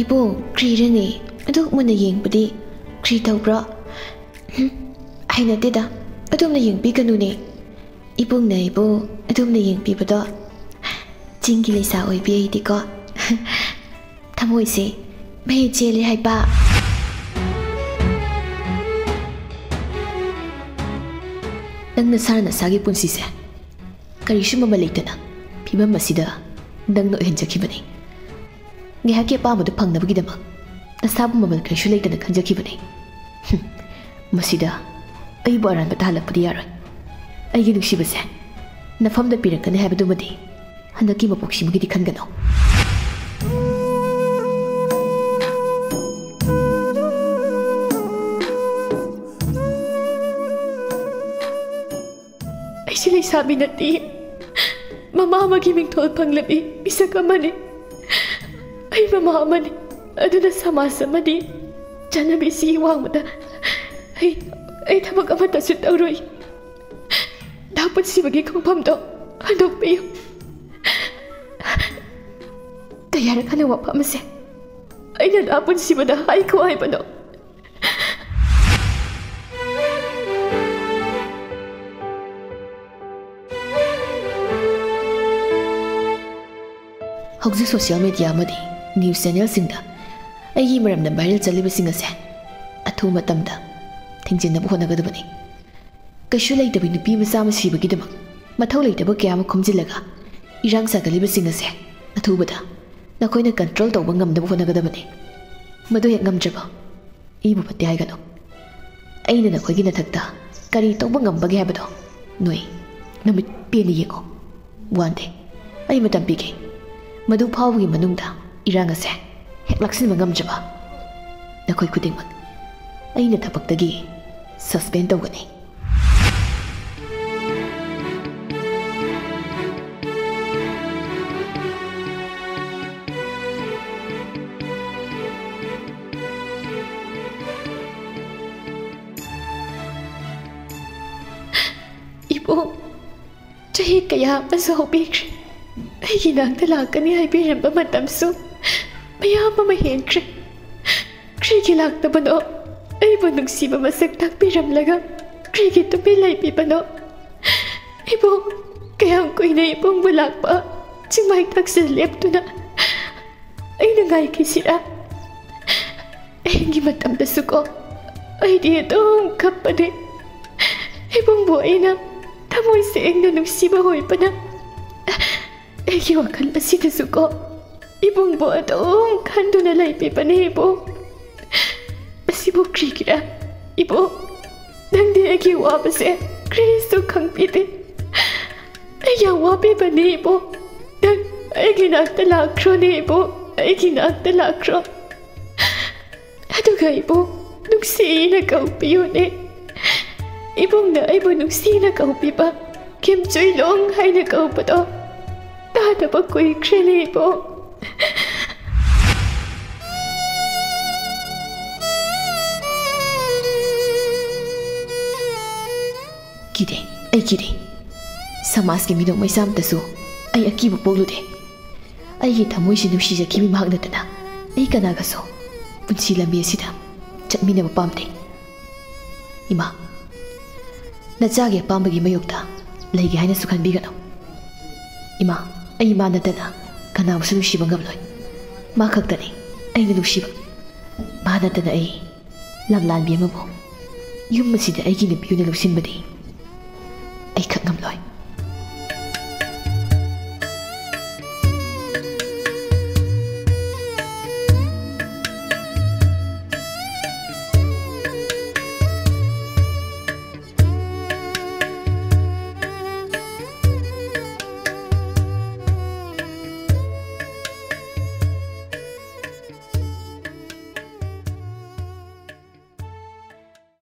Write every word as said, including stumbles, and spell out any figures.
ꯏꯕꯨꯡ, ꯀ꯭ꯔꯤꯔꯅꯦ? ꯑꯗꯨꯛ ꯃꯨꯟꯅ ꯌꯦꯡꯕꯗꯤ ꯀ꯭ꯔꯤ ꯇꯧꯕ꯭ꯔꯣ? ꯍꯨꯝ, ꯍꯩꯅꯗꯦꯗ, ꯑꯗꯨꯝꯅ ꯌꯦꯡꯕꯤꯒꯅꯨꯅꯦ꯫ ꯏꯕꯨꯡꯅ ꯑꯩꯕꯨ ꯑꯗꯨꯝꯅ ꯌꯦꯡꯕꯤꯕꯗꯣ ꯆꯤꯡꯒꯤ ꯂꯩꯁꯥ ꯑꯣꯏꯕꯤ ꯑꯩꯗꯤꯀꯣ꯫ ꯊꯃꯣꯏꯁꯦ ꯃꯍꯤ ꯆꯦꯜꯂꯤ ꯍꯥꯏꯕ꯫ ꯅꯪ ꯅꯁꯥꯅ ꯅꯁꯥꯒꯤ ꯄꯨꯟꯁꯤꯁꯦ ꯀꯔꯤꯁꯨ ꯃꯃꯜ ꯂꯩꯇꯅ ꯐꯤꯕꯝ ꯑꯁꯤꯗ ꯅꯪꯅ ꯑꯣꯏꯍꯟꯖꯈꯤꯕꯅꯤ꯫ ꯉꯥꯏꯍꯥꯛꯀꯤ ꯑꯄꯥꯝꯕꯗꯨ ꯐꯪꯅꯕꯒꯤꯗꯃꯛ ꯅꯁꯥꯕꯨ ꯃꯃꯜ ꯀꯔꯤꯁꯨ ꯂꯩꯇꯅ ꯈꯟꯖꯈꯤꯕꯅꯤ꯫ ꯍꯨꯝ, ꯃꯁꯤꯗ ꯑꯩꯕꯨ ꯑꯔꯥꯟꯕ ꯇꯥꯍꯜꯂꯛꯄꯗꯤ ꯌꯥꯔꯣꯏ꯫ ꯑꯩꯒꯤ ꯅꯨꯡꯁꯤꯕꯁꯦ ꯅꯐꯝꯗ ꯄꯤꯔꯛꯀꯅꯤ ꯍꯥꯏꯕꯗꯨꯃꯗꯤ ꯍꯟꯗꯛꯀꯤ ꯃꯄꯣꯛꯁꯤꯃꯒꯤꯗꯤ ꯈꯟꯒꯅꯨ꯫ ꯑꯩꯁꯤ ꯂꯩꯁꯥꯕꯤ ꯅꯠꯇꯦ꯫ ꯃꯃꯥ ꯑꯃꯒꯤ ꯃꯤꯡꯊꯣꯜ ꯐꯪꯂꯕꯤ ꯃꯤꯁꯛ ꯑꯃꯅꯤ꯫ ꯑꯩ ꯃꯃꯥ ꯑꯃꯅꯤ꯫ ꯑꯗꯨꯅ ꯁꯃꯥꯖ ꯑꯃꯗꯤ ꯆꯠꯅꯕꯤꯁꯤꯒꯤ ꯋꯥꯡꯃꯗ ꯑꯩ, ꯑꯩ ꯊꯕꯛ ꯑꯃꯠꯇꯁꯨ ꯇꯧꯔꯣꯏ꯫ ꯗꯥ ꯄꯨꯟꯁꯤꯕꯒꯤ ꯈꯣꯡꯐꯝꯗꯣ ꯍꯟꯗꯣꯛꯄꯤꯌꯨ꯫ ꯀꯌꯥꯔꯛ ꯍꯟꯅ ꯋꯥꯐꯝ ꯑꯁꯦ ꯑꯩꯅ ꯗꯥ ꯄꯨꯟꯁꯤꯕꯗ ꯍꯥꯏꯈꯣ ꯍꯥꯏꯕꯅꯣ? ꯍꯧꯖꯤꯛ social media ꯑꯃꯗꯤ news channelꯁꯤꯡꯗ ꯑꯩꯒꯤ ꯃꯔꯝꯗ viral ꯆꯠꯂꯤꯕꯁꯤꯡ ꯑꯁꯦ ꯑꯊꯨꯕ ꯃꯇꯝꯗ ꯊꯤꯡꯖꯤꯟꯅꯕ ꯍꯣꯠꯅꯒꯗꯕꯅꯤ꯫ ꯀꯩꯁꯨ ꯂꯩꯇꯕ ꯅꯨꯄꯤ ꯃꯆꯥ ꯑꯃ ꯁꯤꯕꯒꯤꯗꯃꯛ ꯃꯊꯧ ꯂꯩꯇꯕ ꯀꯌꯥ ꯑꯃ ꯈꯣꯝꯖꯤꯜꯂꯒ ꯏꯔꯥꯡ ꯁꯥꯒꯠꯂꯤꯕꯁꯤꯡ ꯑꯁꯦ ꯑꯊꯨꯕꯗ ꯅꯈꯣꯏꯅ control ꯇꯧꯕ ꯉꯝꯅꯕ ꯍꯣꯠꯅꯒꯗꯕꯅꯤ꯫ ꯃꯗꯨ ꯍꯦꯛ ꯉꯝꯗ꯭ꯔꯕ ꯑꯩꯕꯨ ꯐꯠꯇꯦ ꯍꯥꯏꯒꯅꯨ꯫ ꯑꯩꯅ ꯅꯈꯣꯏꯒꯤ ꯅꯊꯛꯇ ꯀꯔꯤ ꯇꯧꯕ ꯉꯝꯕꯒꯦ ꯍꯥꯏꯕꯗꯣ ꯅꯣꯏ ꯅꯃꯤꯠ ꯄꯦꯟꯅ ꯌꯦꯡꯉꯨ꯫ ꯋꯥꯟꯗꯦ, ꯑꯩ ꯃꯇꯝ ꯄꯤꯒꯦ꯫ ꯃꯗꯨ ꯐꯥꯎꯕꯒꯤ ꯃꯅꯨꯡꯗ ꯏꯔꯥꯡ ꯑꯁꯦ ꯍꯦꯛ ꯂꯥꯛꯁꯤꯟꯕ ꯉꯝꯗ꯭ꯔꯕ ꯅꯈꯣꯏ ꯈꯨꯗꯤꯡꯃꯛ ꯑꯩꯅ ꯊꯕꯛꯇꯒꯤ suspend ꯇꯧꯒꯅꯤ꯫ ꯏꯕꯨꯡ, ꯆꯍꯤ ꯀꯌꯥ ꯑꯃꯁꯨ ꯍꯧꯕꯤꯈ꯭ꯔꯦ꯫ ꯑꯩꯒꯤ ꯅꯥꯛꯇ ꯂꯥꯛꯀꯅꯤ ꯍꯥꯏꯕꯤꯔꯝꯕ ꯃꯇꯝꯁꯨ ꯃꯌꯥꯝ ꯑꯃ ꯍꯦꯟꯈ꯭ꯔꯦ꯫ ꯀꯔꯤꯒꯤ ꯂꯥꯛꯇꯕꯅꯣ? ꯑꯩꯕꯨ ꯅꯨꯡꯁꯤꯕ ꯃꯁꯛ ꯇꯥꯛꯄꯤꯔꯝꯂꯒ ꯀꯔꯤꯒꯤ ꯇꯨꯃꯤꯟ ꯂꯩꯕꯤꯕꯅꯣ? ꯏꯕꯨꯡ, ꯀꯌꯥꯝ ꯀꯨꯏꯅ ꯏꯕꯨꯡꯕꯨ ꯂꯥꯛꯄ ꯆꯤꯡꯃꯥꯏ ꯇꯛꯁꯤꯜ ꯂꯦꯞꯇꯨꯅ ꯑꯩꯅ ꯉꯥꯏꯈꯤꯁꯤꯔꯥ? ꯑꯍꯤꯡꯒꯤ ꯃꯇꯝꯗꯁꯨꯀꯣ, ꯑꯩꯗꯤ ꯑꯗꯨꯝ ꯀꯞꯄꯅꯦ꯫ ꯏꯕꯨꯡꯕꯨ ꯑꯩꯅ ꯊꯃꯣꯏ ꯁꯦꯡꯅ ꯅꯨꯡꯁꯤꯕ ꯑꯣꯏꯕꯅ ꯑꯩꯒꯤ ꯋꯥꯈꯜ ꯑꯁꯤꯗꯁꯨꯀꯣ, ꯏꯕꯨꯡꯕꯨ ꯑꯗꯨꯝ ꯈꯟꯗꯨꯅ ꯂꯩꯕꯤꯕꯅꯦ ꯏꯕꯨꯡ꯫ ꯑꯁꯤꯕꯨ ꯀꯔꯤꯒꯤꯔꯥ? ꯏꯕꯨꯡ, ꯅꯪꯗꯤ ꯑꯩꯒꯤ ꯋꯥꯕꯁꯦ ꯀꯔꯤꯁꯨ ꯈꯪꯕꯤꯗꯦ꯫ ꯑꯩ ꯌꯥꯝ ꯋꯥꯕꯤꯕꯅꯦ ꯏꯕꯨꯡ꯫ ꯅꯪ ꯑꯩꯒꯤ ꯅꯥꯛꯇ ꯂꯥꯛꯈ꯭ꯔꯣꯅꯦ ꯏꯕꯨꯡ, ꯑꯩꯒꯤ ꯅꯥꯛꯇ ꯂꯥꯛꯈ꯭ꯔꯣ꯫ ꯑꯗꯨꯒ ꯏꯕꯨꯡ, ꯅꯨꯡꯁꯤꯅ ꯀꯧꯕꯤꯌꯨꯅꯦ꯫ ꯏꯕꯨꯡꯅ ꯑꯩꯕꯨ ꯅꯨꯡꯁꯤꯅ ꯀꯧꯕꯤꯕ, ꯈꯦꯝꯆꯨꯏꯂꯣꯡ ꯍꯥꯏꯅ ꯀꯧꯕꯗꯣ ꯇꯥꯗꯕ ꯀꯨꯏꯈ꯭ꯔꯦꯅꯦ ꯏꯕꯨꯡ꯫ ꯀꯤꯗꯦ, ꯑꯩ ꯀꯤꯗꯦ꯫ ꯁꯃꯥꯖꯀꯤ ꯃꯤꯅꯣꯛ ꯃꯩꯁꯥ ꯑꯃꯇꯁꯨ ꯑꯩ ꯑꯀꯤꯕ ꯄꯣꯛꯂꯨꯗꯦ꯫ ꯑꯩꯒꯤ ꯊꯃꯣꯏꯁꯤ ꯅꯨꯡꯁꯤꯖꯈꯤꯕ ꯃꯍꯥꯛ ꯅꯠꯇꯅ ꯑꯩ ꯀꯅꯥꯒꯁꯨ ꯄꯨꯟꯁꯤ ꯂꯝꯕꯤ ꯑꯁꯤꯗ ꯆꯠꯃꯤꯟꯅꯕ ꯄꯥꯝꯗꯦ꯫ ꯏꯃꯥ, ꯅꯆꯥꯒꯤ ꯑꯄꯥꯝꯕꯒꯤ ꯃꯥꯌꯣꯛꯇ ꯂꯩꯒꯦ ꯍꯥꯏꯅꯁꯨ ꯈꯟꯕꯤꯒꯅꯨ꯫ ꯏꯃꯥ, ꯑꯩ ꯃꯥ ꯅꯠꯇꯅ ꯀꯅꯥꯕꯨꯁꯨ ꯅꯨꯡꯁꯤꯕ ꯉꯝꯂꯣꯏ꯫ ꯃꯥ ꯈꯛꯇꯅꯤ ꯑꯩꯅ ꯅꯨꯡꯁꯤꯕ꯫ ꯃꯥ ꯅꯠꯇꯅ ꯑꯩ ꯂꯝꯂꯥꯟꯕꯤ ꯑꯃꯕꯨ ꯌꯨꯝ ꯑꯁꯤꯗ ꯑꯩꯒꯤ ꯅꯨꯄꯤ ꯑꯣꯏꯅ ꯂꯧꯁꯤꯟꯕꯗꯤ ꯑꯩ ꯈꯛ ꯉꯝꯂꯣꯏ꯫